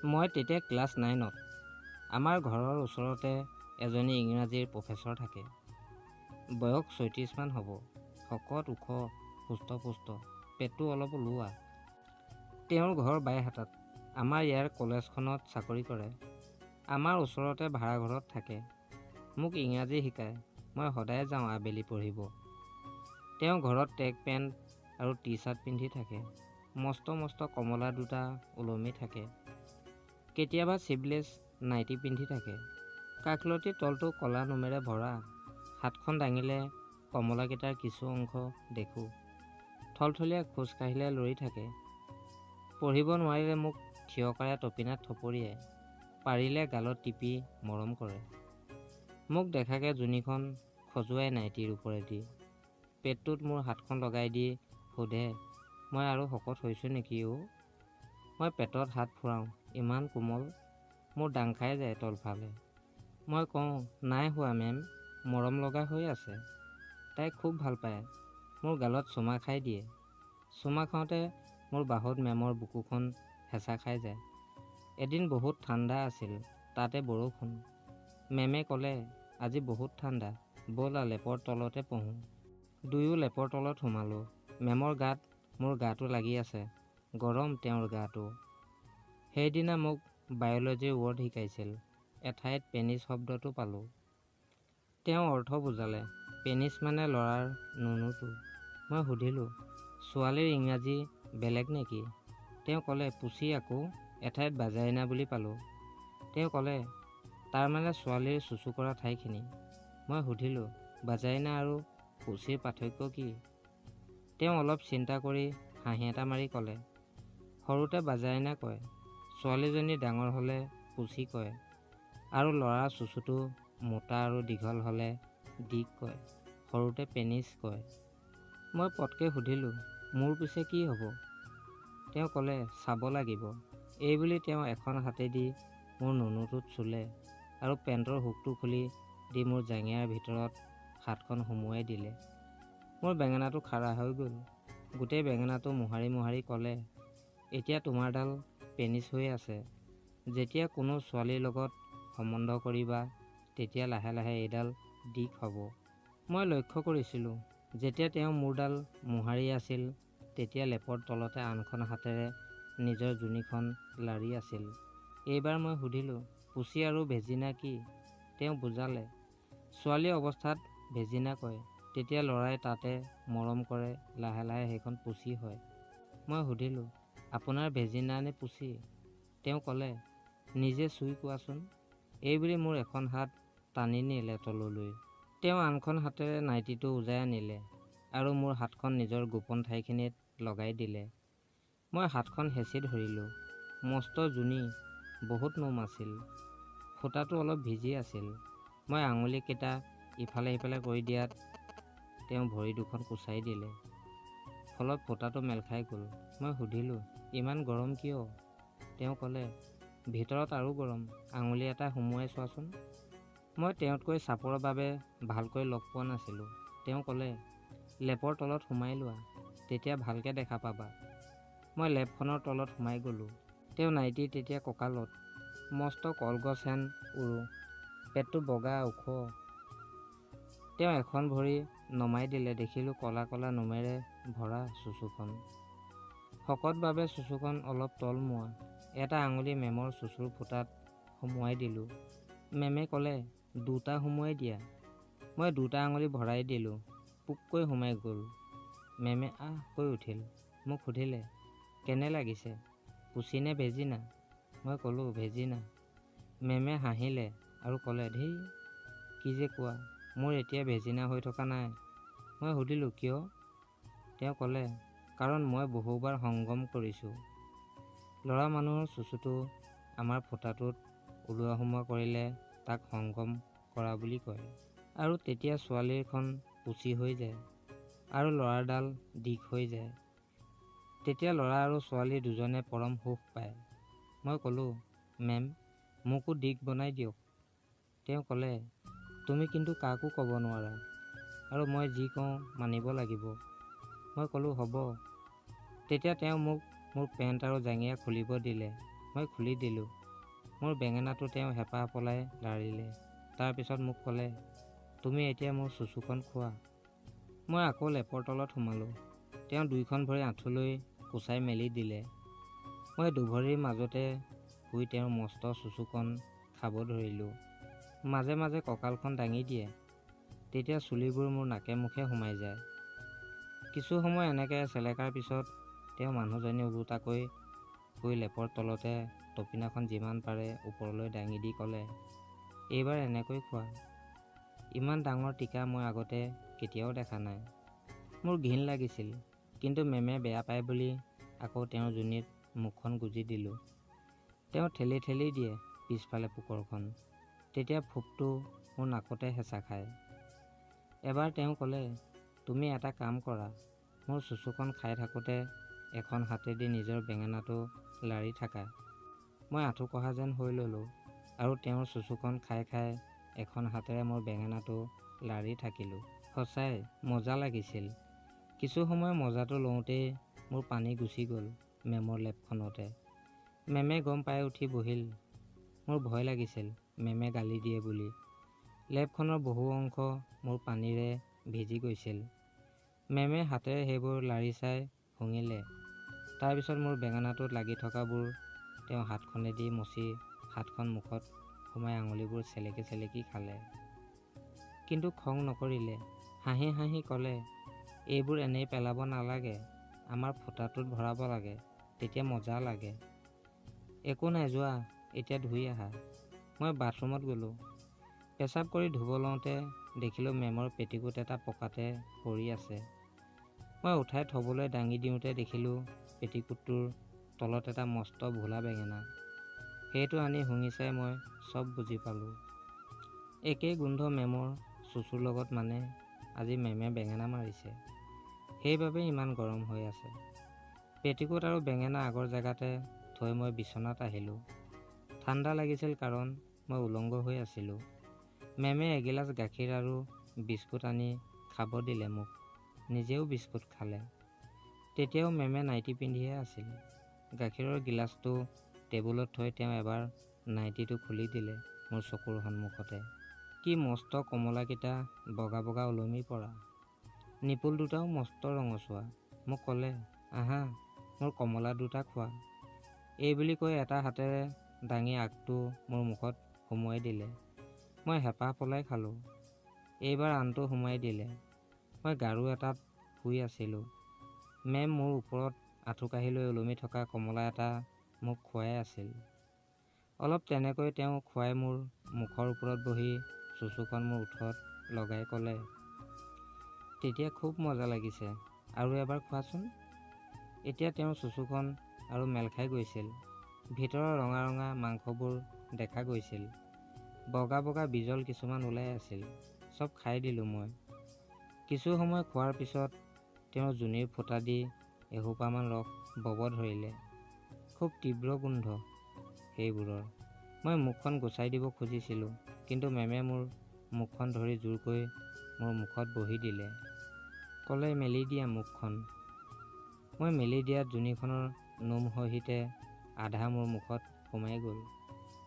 মই তেতিয়া ক্লাছ 9ত। আমাৰ ঘৰৰ ওচৰতে এজনী ইংৰাজীৰ প্ৰফেচৰ থাকে। বয়স 36মান হ'ব। শকত, ওখ, সুস্থ-পুষ্ট, পেটটো অলপ ওলোৱা। তেওঁৰ ঘৰ বাইহাটাত। আমাৰ ইয়াৰ কলেজখনত চাকৰি কৰে। আমাৰ ওচৰতে ভাড়াঘৰত থাকে। মোক ইংৰাজী শিকায়। মই সদায় যাওঁ আবেলি পঢ়িব। তেওঁ ঘৰত ট্ৰেক পেণ্ট আৰু টি চাৰ্ট পিন্ধি থাকে। মস্ত মস্ত কমলা দুটা ওলমি থাকে। কেতিয়াবা শ্লিভলেছ নাইটি পিন্ধি থাকে। কাষলতিৰ তলটো ক'লা নোমেৰে ভৰা। হাতখন দাঙিলে কমলাকেইটাৰ কিছু অংশ দেখোঁ। থলথলীয়া খোজ কাঢ়িলে লৰি থাকে। পঢ়িব নোৱাৰিলে মোক থিয় কৰাই তপিনাত থপৰিয়ায়। পাৰিলে গালত টিপি মৰম কৰে। মোক দেখাকে যোনীখন খজুৱাই নাইটিৰ ওপৰেদি। পেটটোত মোৰ হাতখন লগাই দি সোধে, মই আৰু শকত হৈছোঁ নেকি অ'? মই পেটত হাত ফুৰাওঁ, ইমান কোমল, মোৰ দাং খাই যায় তলফালে। মই কওঁ, নাই হোৱা মেম, মৰম লগা হৈ আছে। তাই খুব ভাল পায়। মোৰ গালত চুমা খাই দিয়ে। চুমা খাওঁতে মোৰ বাহুত মেমৰ বুকুখন হেঁচা খাই যায়। এদিন বহুত ঠাণ্ডা আছিল, তাতে বৰষুণ। মেমে ক'লে, আজি বহুত ঠাণ্ডা, ব'লা লেপৰ তলতে পঢ়োঁ। দুয়ো লেপৰ তলত সোমালোঁ। মেমৰ গাত মোৰ গাটো লাগি আছে। গৰম তেওঁৰ গাটো। সেইদিনা মোক বায়'লজিৰ ৱৰ্ড শিকাইছিল। এঠাইত পেনিছ শব্দটো পালোঁ। তেওঁ অৰ্থ বুজালে, পেনিছ মানে ল'ৰাৰ নুনুটো। মই সুধিলোঁ, ছোৱালীৰ ইংৰাজী বেলেগ নেকি? তেওঁ ক'লে, পুচি আকৌ। এঠাইত বাজাইনা বুলি পালোঁ। তেওঁ ক'লে, তাৰমানে ছোৱালীৰ চুচু কৰা ঠাইখিনি। মই সুধিলোঁ, বাজাইনা আৰু পুচিৰ পাৰ্থক্য কি? তেওঁ অলপ চিন্তা কৰি হাঁহি এটা মাৰি ক'লে, সৰুতে বাজাইনা কয়, ছোৱালীজনী ডাঙৰ হ'লে পুচি কয়, আৰু ল'ৰাৰ চুচুটো মোটা আৰু দীঘল হ'লে ডিক কয়, সৰুতে পেনিছ কয়। মই পটকৈ সুধিলোঁ, মোৰ পিছে কি হ'ব? তেওঁ ক'লে, চাব লাগিব। এইবুলি তেওঁ এখন হাতেদি মোৰ নুনুটোত চুলে আৰু পেণ্টৰ হুকটো খুলি দি মোৰ জাঙিয়াৰ ভিতৰত হাতখন সুমুৱাই দিলে। মোৰ বেঙেনাটো খাৰা হৈ গ'ল। গোটেই বেঙেনাটো মোহাৰি মোহাৰি ক'লে, এতিয়া তোমাৰডাল পেনিছ হৈ আছে। যেতিয়া কোনো ছোৱালীৰ লগত সম্বন্ধ কৰিবা, তেতিয়া লাহে লাহে এইডাল ডিক হ'ব। মই লক্ষ্য কৰিছিলোঁ, যেতিয়া তেওঁ মোৰডাল মোহাৰি আছিল, তেতিয়া লেপৰ তলতে আনখন হাতেৰে নিজৰ যোনীখন লাৰি আছিল। এইবাৰ মই সুধিলোঁ, পুচি আৰু ভেজিনা কি? তেওঁ বুজালে, ছোৱালী অৱস্থাত ভেজিনা কয়, তেতিয়া ল'ৰাই তাতে মৰম কৰে, লাহে লাহে সেইখন পুচি হয়। মই সুধিলোঁ, আপোনাৰ ভেজিনা নে পুচি? তেওঁ ক'লে, নিজে চুই কোৱাচোন। এইবুলি মোৰ এখন হাত টানি নিলে তললৈ। তেওঁ আনখন হাতেৰে নাইটিটো উজাই আনিলে আৰু মোৰ হাতখন নিজৰ গোপন ঠাইখিনিত লগাই দিলে। মই হাতখন হেঁচি ধৰিলোঁ। মস্ত যোনী, বহুত নোম আছিল। ফুটাটো অলপ ভিজি আছিল। মই আঙুলিকেইটা ইফালে সিফালে কৰি দিয়াত তেওঁ ভৰি দুখন কোঁচাই দিলে। ফলত ফুটাটো মেল খাই গ'ল। মই সুধিলোঁ, ইমান গৰম কিয়? তেওঁ ক'লে, ভিতৰত আৰু গৰম, আঙুলি এটা সুমুৱাই চোৱাচোন। মই তেওঁতকৈ চাপৰ বাবে ভালকৈ লগ পোৱা নাছিলোঁ। তেওঁ ক'লে, লেপৰ তলত সোমাই লোৱা, তেতিয়া ভালকৈ দেখা পাবা। মই লেপখনৰ তলত সোমাই গ'লোঁ। তেওঁ নাইটি তেতিয়া কঁকালত, মস্ত কলগছ হেন উৰু, পেটটো বগা ওখ। তেওঁ এখন ভৰি নমাই দিলে, দেখিলোঁ ক'লা ক'লা নোমেৰে ভৰা চুচুখন। শকত বাবে চুচুখন অলপ তলমুৱা। এটা আঙুলি মেমৰ চুচুৰ ফুটাত সুমুৱাই দিলোঁ। মেমে ক'লে, দুটা সুমুৱাই দিয়া। মই দুটা আঙুলি ভৰাই দিলোঁ, পোককৈ সোমাই গ'ল। মেমে আহ কৈ উঠিল। মোক সুধিলে, কেনে লাগিছে, পুচি নে ভেজিনা? মই ক'লোঁ, ভেজিনা। মেমে হাঁহিলে আৰু ক'লে, ধেই, কি যে কোৱা, মোৰ এতিয়া ভেজিনা হৈ থকা নাই। মই সুধিলোঁ, কিয়? তেওঁ ক'লে, কাৰণ মই বহুবাৰ সংগম কৰিছোঁ। ল'ৰা মানুহৰ চুচুটো আমাৰ ফুটাটোত ওলোৱা সোমোৱা কৰিলে তাক সংগম কৰা বুলি কয়, আৰু তেতিয়া ছোৱালীৰখন পুচি হৈ যায় আৰু ল'ৰাৰডাল ডিক হৈ যায়। তেতিয়া ল'ৰা আৰু ছোৱালী দুজনে পৰম সুখ পায়। মই ক'লোঁ, মেম, মোকো ডিক বনাই দিয়ক। তেওঁ ক'লে, তুমি কিন্তু কাকো ক'ব নোৱাৰা, আৰু মই যি কওঁ মানিব লাগিব। মই ক'লোঁ, হ'ব। তেতিয়া তেওঁ মোক মোৰ পেণ্ট আৰু জাঙিয়া খুলিব দিলে। মই খুলি দিলোঁ। মোৰ বেঙেনাটো তেওঁ হেঁপাহ পলাই লাৰিলে। তাৰপিছত মোক ক'লে, তুমি এতিয়া মোৰ চুচুখন খোৱা। মই আকৌ লেপৰ তলত সোমালোঁ। তেওঁ দুইখন ভৰি আঁঠুলৈ কোচাই মেলি দিলে। মই দুভৰিৰ মাজতে শুই তেওঁৰ মস্ত চুচুখন খাব ধৰিলোঁ। মাজে মাজে কঁকালখন দাঙি দিয়ে, তেতিয়া চুলিবোৰ মোৰ নাকে মুখে সোমাই যায়। কিছু সময় এনেকৈ চেলেকাৰ পিছত তেওঁ মানুহজনী ওলোটাকৈ শুই লেপৰ তলতে তপিনাখন যিমান পাৰে ওপৰলৈ দাঙি দি ক'লে, এইবাৰ এনেকৈ খোৱা। ইমান ডাঙৰ টিকা মই আগতে কেতিয়াও দেখা নাই। মোৰ ঘিণ লাগিছিল, কিন্তু মেমে বেয়া পায় বুলি আকৌ তেওঁৰ যোনিত মুখখন গুজি দিলোঁ। তেওঁ ঠেলি ঠেলি দিয়ে পিছফালে পোকৰখন, তেতিয়া ফোপটো মোৰ নাকতে হেঁচা খায়। এবাৰ তেওঁ ক'লে, তুমি এটা কাম কৰা, মোৰ চুচুখন খাই থাকোঁতে এখন হাতেদি নিজৰ বেঙেনাটো লাৰি থাকা। মই আঁঠু কঢ়া যেন হৈ ল'লোঁ আৰু তেওঁৰ চুচুখন খাই খাই এখন হাতেৰে মোৰ বেঙেনাটো লাৰি থাকিলোঁ। সঁচাই মজা লাগিছিল। কিছু সময় মজাটো লওঁতেই মোৰ পানী গুচি গ'ল মেমৰ লেপখনতে। মেমে গম পাই উঠি বহিল। মোৰ ভয় লাগিছিল মেমে গালি দিয়ে বুলি। লেপখনৰ বহু অংশ মোৰ পানীৰে ভিজি গৈছিল। মেমে হাতেৰে সেইবোৰ লাৰি চাই শুঙিলে। তাৰপিছত মোৰ বেঙেনাটোত লাগি থকাবোৰ তেওঁ হাতখনেদি মচি হাতখন মুখত সোমাই আঙুলিবোৰ চেলেকি চেলেকি খালে। কিন্তু খং নকৰিলে, হাঁহি হাঁহি ক'লে, এইবোৰ এনেই পেলাব নালাগে, আমাৰ ফুটাটোত ভৰাব লাগে, তেতিয়া মজা লাগে। একো নাই, যোৱা এতিয়া ধুই আহা। মই বাথৰুমত গ'লোঁ। পেচাব কৰি ধুব লওঁতে দেখিলোঁ মেমৰ পেটিকোট এটা পকাতে পৰি আছে। মই উঠাই থ'বলৈ দাঙি দিওঁতে দেখিলোঁ পেটিকোটটোৰ তলত এটা মস্ত ভোলা বেঙেনা। সেইটো আনি শুঙি চাই মই চব বুজি পালোঁ। একেই গোন্ধ মেমৰ চুচুৰ লগত, মানে আজি মেমে বেঙেনা মাৰিছে, সেইবাবেই ইমান গৰম হৈ আছে। পেটিকোট আৰু বেঙেনা আগৰ জেগাতে থৈ মই বিচনাত আহিলোঁ। ঠাণ্ডা লাগিছিল কাৰণ মই উলংগ হৈ আছিলোঁ। মেমে এগিলাচ গাখীৰ আৰু বিস্কুট আনি খাব দিলে মোক, নিজেও বিস্কুট খালে। তেতিয়াও মেমে নাইটি পিন্ধিয়ে আছিল। গাখীৰৰ গিলাচটো টেবুলত থৈ তেওঁ এবাৰ নাইটিটো খুলি দিলে মোৰ চকুৰ সন্মুখতে। কি মস্ত কমলাকেইটা বগা বগা ওলমি পৰা, নিপুল দুটাও মস্ত ৰঙচুৱা। মোক ক'লে, আহা মোৰ কমলা দুটা খোৱা। এইবুলি কৈ এটা হাতেৰে দাঙি আগটো মোৰ মুখত সুমুৱাই দিলে। মই হেঁপাহ পলাই খালোঁ। এইবাৰ আনটো সুমুৱাই দিলে। মই গাৰু এটাত শুই আছিলোঁ। মেম মোৰ ওপৰত আঁঠুকাঢ়ি লৈ ওলমি থকা কমলা এটা মোক খুৱাই আছিল। অলপ তেনেকৈ তেওঁ খুৱাই মোৰ মুখৰ ওপৰত বহি চুচুখন মোৰ ওঠত লগাই ক'লে, তেতিয়া খুব মজা লাগিছে, আৰু এবাৰ খোৱাচোন। এতিয়া তেওঁৰ চুচুখন আৰু মেল খাই গৈছিল। ভিতৰৰ ৰঙা ৰঙা মাংসবোৰ দেখা গৈছিল। বগা বগা বিজল কিছুমান ওলাই আছিল। চব খাই দিলোঁ মই। কিছু সময় খোৱাৰ পিছত তেওঁৰ যোনিৰ ফুটা দি এসোপামান ৰস বব ধৰিলে। খুব তীব্ৰ গোন্ধ সেইবোৰৰ। মই মুখখন গুচাই দিব খুজিছিলোঁ, কিন্তু মেমে মোৰ মুখখন ধৰি জোৰকৈ মোৰ মুখত বহি দিলে। ক'লে, মেলি দিয়া মুখখন। মই মেলি দিয়াত যোনিখনৰ নোম সহিতে আধা মোৰ মুখত সোমাই গ'ল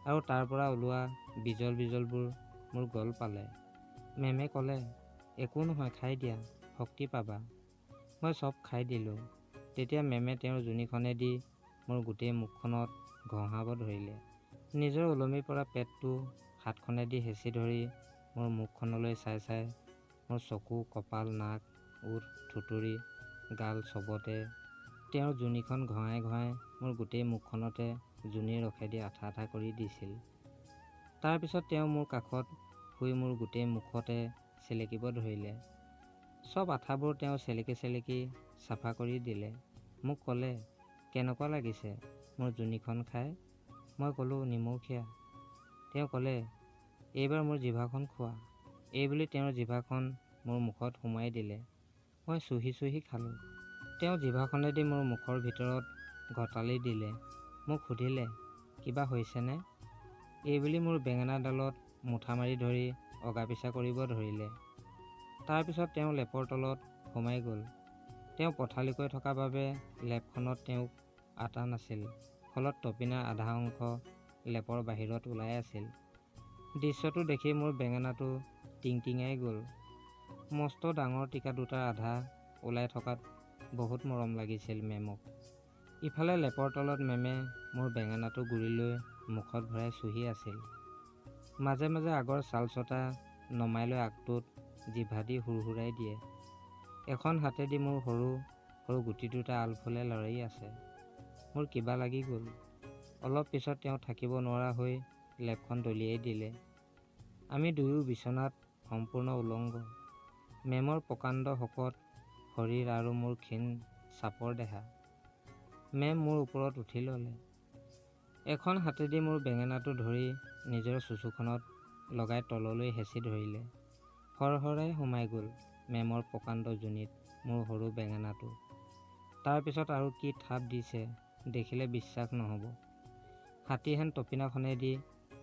আৰু তাৰ পৰা ওলোৱা বিজল বিজলবোৰ মোৰ গল পালে। মেমে ক'লে, একো নহয়, খাই দিয়া, শক্তি পাবা। মই চব খাই দিলোঁ। তেতিয়া মেমে তেওঁৰ যোনিখনেদি মোৰ গোটেই মুখখনত ঘঁহাব ধৰিলে। নিজৰ ওলমি পৰা পেটটো হাতখনেদি হেঁচি ধৰি মোৰ মুখখনলৈ চাই চাই মোৰ চকু, কপাল, নাক, ওঠ, থুঁতৰি, গাল চবতে তেওঁৰ যোনিখন ঘঁহাই ঘঁহাই মোৰ গোটেই মুখখনতে যোনিৰ ৰসেদি আঠা আঠা কৰি দিছিল। তাৰপিছত তেওঁ মোৰ কাষত শুই মোৰ গোটেই মুখতে চেলেকিব ধৰিলে। চব আঠাবোৰ তেওঁ চেলেকি চেলেকি চাফা কৰি দিলে। মোক ক'লে, কেনেকুৱা লাগিছে মোৰ যোনিখন খাই? মই ক'লোঁ, নিমখীয়া। তেওঁ ক'লে, এইবাৰ মোৰ জিভাখন খোৱা। এইবুলি তেওঁৰ জিভাখন মোৰ মুখত সুমুৱাই দিলে। মই চুহি চুহি খালোঁ। তেওঁ জিভাখনেদি মোৰ মুখৰ ভিতৰত ঘটালি দিলে। মোক সুধিলে, কিবা হৈছেনে? এইবুলি মোৰ বেঙেনাডালত মুঠা মাৰি ধৰি অগা পিছা কৰিব ধৰিলে। তাৰপিছত তেওঁ লেপৰ তলত সোমাই গ'ল। তেওঁ পথালিকৈ থকা বাবে লেপখনত তেওঁক আটা নাছিল। ফলত তপিনাৰ আধা অংশ লেপৰ বাহিৰত ওলাই আছিল। দৃশ্যটো দেখি মোৰ বেঙেনাটো টিংটিঙাই গ'ল। মস্ত ডাঙৰ টিকা দুটাৰ আধা ওলাই থকাত বহুত মৰম লাগিছিল মেমক। ইফালে লেপৰ তলত মেমে মোৰ বেঙেনাটো গুৰিলৈ মুখত ভৰাই চুহি আছিল। মাজে মাজে আগৰ ছাল চটা নমাই লৈ আগটোত জিভা দি হুৰহুৰাই দিয়ে। এখন হাতেদি মোৰ সৰু সৰু গুটি দুটা আলফুলে লৰি আছে। মোৰ কিবা লাগি গ'ল। অলপ পিছত তেওঁ থাকিব নোৱাৰা হৈ লেপখন দলিয়াই দিলে। আমি দুয়ো বিচনাত সম্পূৰ্ণ উলংগ। মেমৰ প্ৰকাণ্ড শকত শৰীৰ আৰু মোৰ ক্ষীণ চাপৰ দেহা। মেম মোৰ ওপৰত উঠি ল'লে। এখন হাতেদি মোৰ বেঙেনাটো ধৰি নিজৰ চুচুখনত লগাই তললৈ হেঁচি ধৰিলে। হৰহৰাই সোমাই গ'ল মেমৰ প্ৰকাণ্ড যোনিত মোৰ সৰু বেঙেনাটো। তাৰপিছত আৰু কি থাপ দিছে দেখিলে বিশ্বাস নহ'ব। হাতীহেন তপিনাখনেদি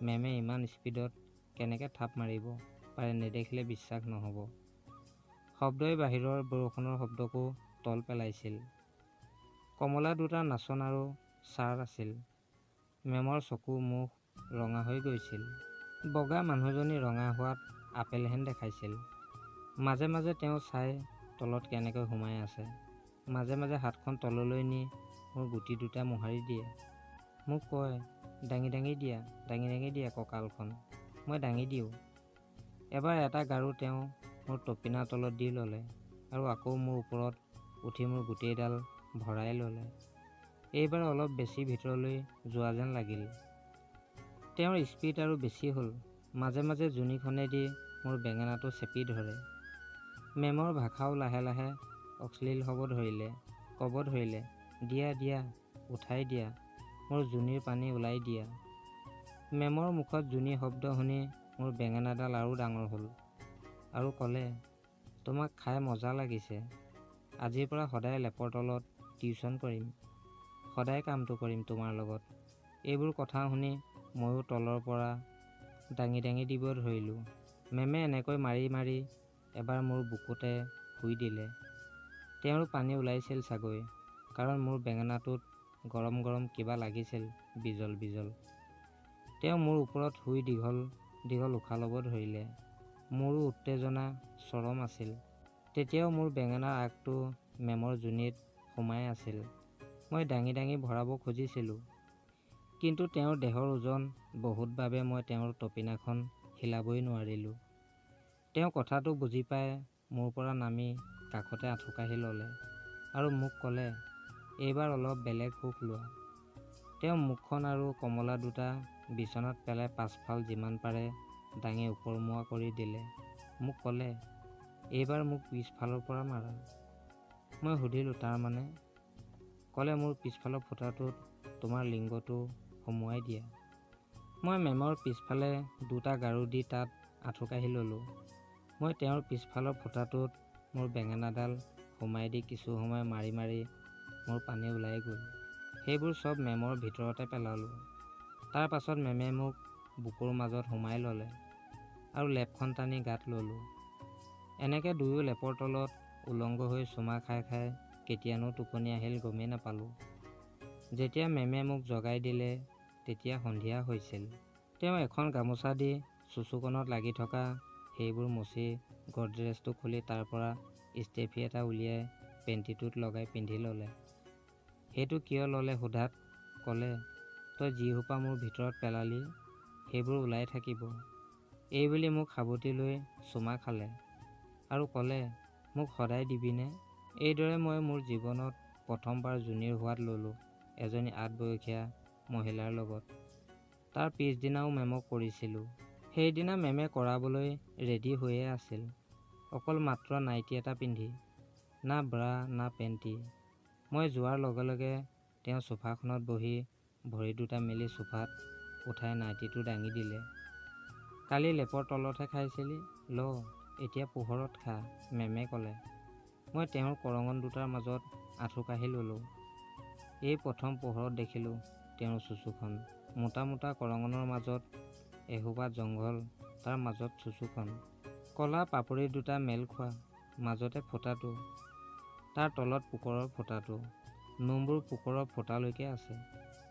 মেমে ইমান স্পীডত কেনেকৈ থাপ মাৰিব পাৰে নেদেখিলে বিশ্বাস নহ'ব। শব্দই বাহিৰৰ বৰষুণৰ শব্দকো তল পেলাইছিল। কমলা দুটা নাচন আৰু ছাৰ আছিল। মেমৰ চকু মুখ ৰঙা হৈ গৈছিল। বগা মানুহজনী ৰঙা হোৱাত আপেলহেন দেখাইছিল। মাজে মাজে তেওঁ চাই তলত কেনেকৈ সোমাই আছে। মাজে মাজে হাতখন তললৈ নি মোৰ গুটি দুটা মোহাৰি দিয়ে। মোক কয়, দাঙি দাঙি দিয়া, দাঙি দাঙি দিয়া কঁকালখন। মই দাঙি দিওঁ। এবাৰ এটা গাৰু তেওঁ মোৰ তপিনাৰ তলত দি ল'লে আৰু আকৌ মোৰ ওপৰত উঠি মোৰ গোটেইডাল ভৰাই ল'লে। এইবাৰ অলপ বেছি ভিতৰলৈ যোৱা যেন লাগিল। তেওঁৰ স্পীড আৰু বেছি হ'ল। মাজে মাজে যোনিখনেদি মোৰ বেঙেনাটো চেপি ধৰে। মেমৰ ভাষাও লাহে লাহে অশ্লীল হ'ব ধৰিলে। ক'ব ধৰিলে, দিয়া দিয়া, উঠাই দিয়া, মোৰ যোনিৰ পানী ওলাই দিয়া। মেমৰ মুখত যোনি শব্দ শুনি মোৰ বেঙেনাডাল আৰু ডাঙৰ হ'ল আৰু ক'লে, তোমাক খাই মজা লাগিছে। আজিৰ পৰা সদায় লেপৰ তলত টিউশ্যন কৰিম, সদায় কামটো কৰিম তোমাৰ লগত। এইবোৰ কথা শুনি ময়ো তলৰ পৰা দাঙি দাঙি দিব ধৰিলোঁ। মেমে এনেকৈ মাৰি মাৰি এবাৰ মোৰ বুকুতে শুই দিলে। তেওঁৰ পানী ওলাইছিল চাগৈ, কাৰণ মোৰ বেঙেনাটোত গৰম গৰম কিবা লাগিছিল, বিজল বিজল। তেওঁ মোৰ ওপৰত শুই দীঘল দীঘল উশাহ ল'ব ধৰিলে। মোৰো উত্তেজনা চৰম আছিল। তেতিয়াও মোৰ বেঙেনাৰ আগটো মেমৰ যোনিত সোমাই আছিল। মই দাঙি দাঙি ভৰাব খুজিছিলোঁ, কিন্তু তেওঁৰ দেহৰ ওজন বহুত বাবে মই তেওঁৰ তপিনাখন হিলাবই নোৱাৰিলোঁ। তেওঁ কথাটো বুজি পাই মোৰ পৰা নামি কাষতে আঁঠুকাঢ়ি ল'লে আৰু মোক ক'লে, এইবাৰ অলপ বেলেগ সুখ লোৱা। তেওঁ মুখখন আৰু কমলা দুটা বিচনাত পেলাই পাছফাল যিমান পাৰে দাঙি ওপৰমুৱা কৰি দিলে। মোক ক'লে, এইবাৰ মোক পিছফালৰ পৰা মাৰা। মই সুধিলোঁ, তাৰমানে? ক'লে, মোৰ পিছফালৰ ফুটাটোত তোমাৰ লিংগটো সুমুৱাই দিয়া। মই মেমৰ পিছফালে দুটা গাৰু দি তাত আঁঠুকাঢ়ি ল'লোঁ। মই তেওঁৰ পিছফালৰ ফুটাটোত মোৰ বেঙেনাডাল সোমাই দি কিছু সময় মাৰি মাৰি মোৰ পানী ওলাই গ'ল। সেইবোৰ চব মেমৰ ভিতৰতে পেলালোঁ। তাৰ পাছত মেমে মোক বুকুৰ মাজত সোমাই ল'লে আৰু লেপখন টানি গাত ল'লোঁ। এনেকৈ দুয়ো লেপৰ তলত উলংগ হৈ চুমা খাই খাই কেতিয়ানো টোপনি আহিল গমেই নাপালোঁ। যেতিয়া মেমে মোক জগাই দিলে তেতিয়া সন্ধিয়া হৈছিল। তেওঁ এখন গামোচা দি চুচুকণত লাগি থকা সেইবোৰ মচি গডৰেজটো খুলি তাৰ পৰা ষ্টেফি এটা উলিয়াই পেণ্টিটোত লগাই পিন্ধি ল'লে। সেইটো কিয় ল'লে সোধাত ক'লে, তই যি সোপা মোৰ ভিতৰত পেলালি সেইবোৰ ওলাই থাকিব। এইবুলি মোক সাৱটি লৈ চুমা খালে আৰু ক'লে, মোক সদায় দিবিনে? এইদৰে মই মোৰ জীৱনত প্ৰথমবাৰ যোনিৰ সোৱাদ ল'লোঁ এজনী আদবয়সীয়া মহিলাৰ লগত। তাৰ পিছদিনাও মেমক কৰিছিলোঁ। সেইদিনা মেমে কৰাবলৈ ৰেডি হৈয়ে আছিল, অকল মাত্ৰ নাইটি এটা পিন্ধি, না ব্ৰা না পেণ্টি। মই যোৱাৰ লগে লগে তেওঁ চোফাখনত বহি ভৰি দুটা মেলি চোফাত উঠাই নাইটিটো দাঙি দিলে। কালি লেপৰ তলতহে খাইছিলি, ল এতিয়া পোহৰত খা, মেমে ক'লে। মই তেওঁৰ কৰঙন দুটাৰ মাজত আঁঠুকাঢ়ি ল'লোঁ। এই প্ৰথম পোহৰত দেখিলোঁ তেওঁৰ চুচুখন। মোটা মোটা কৰঙনৰ মাজত এসোপা জংঘল, তাৰ মাজত চুচুখন। ক'লা পাপৰি দুটা মেল খোৱা, মাজতে ফুটাটো, তাৰ তলত পোকৰৰ ফুটাটো। নোমবোৰ পোকৰৰ ফুটালৈকে আছে।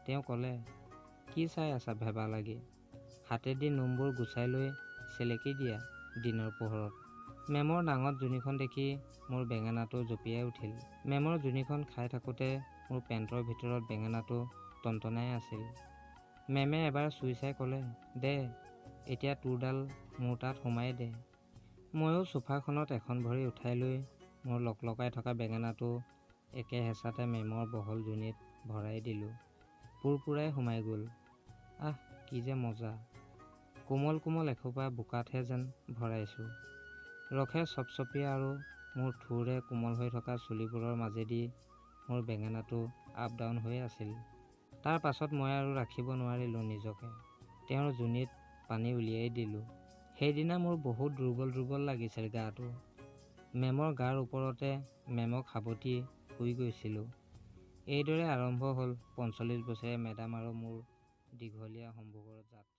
তেওঁ ক'লে, কি চাই আছা ভেবা লাগি, হাতেদি নোমবোৰ গুচাই লৈ চেলেকি দিয়া দিনৰ পোহৰত। মেমৰ নাঙত যোনীখন দেখি মোৰ বেঙেনাটো জঁপিয়াই উঠিল। মেমৰ যোনীখন খাই থাকোঁতে মোৰ পেণ্টৰ ভিতৰত বেঙেনাটো টনটনাই আছিল। মেমে এবাৰ চুই চাই ক'লে, দে এতিয়া তোৰডাল মোৰ তাত সোমাই দে। ময়ো চোফাখনত এখন ভৰি উঠাই লৈ মোৰ লকলকাই থকা বেঙেনাটো একে হেঁচাতে মেমৰ বহল যোনীত ভৰাই দিলোঁ। পুৰপুৰাই সোমাই গ'ল। আহ, কি যে মজা! কোমল কোমল এসোপা বোকাতহে যেন ভৰাইছোঁ। ৰসে চপচপীয়া আৰু মোৰ থুৰে কোমল হৈ থকা চুলিবোৰৰ মাজেদি মোৰ বেঙেনাটো আপ ডাউন হৈ আছিল। তাৰ পাছত মই আৰু ৰাখিব নোৱাৰিলোঁ নিজকে, তেওঁৰ যোনীত পানী উলিয়াই দিলোঁ। সেইদিনা মোৰ বহুত দুৰ্বল দুৰ্বল লাগিছিল গাটো। মেমৰ গাৰ ওপৰতে মেমক সাৱটি শুই গৈছিলোঁ। এইদৰে আৰম্ভ হ'ল 45 বছৰীয়া মেডাম আৰু মোৰ দীঘলীয়া সম্ভোগৰ যাত্ৰা।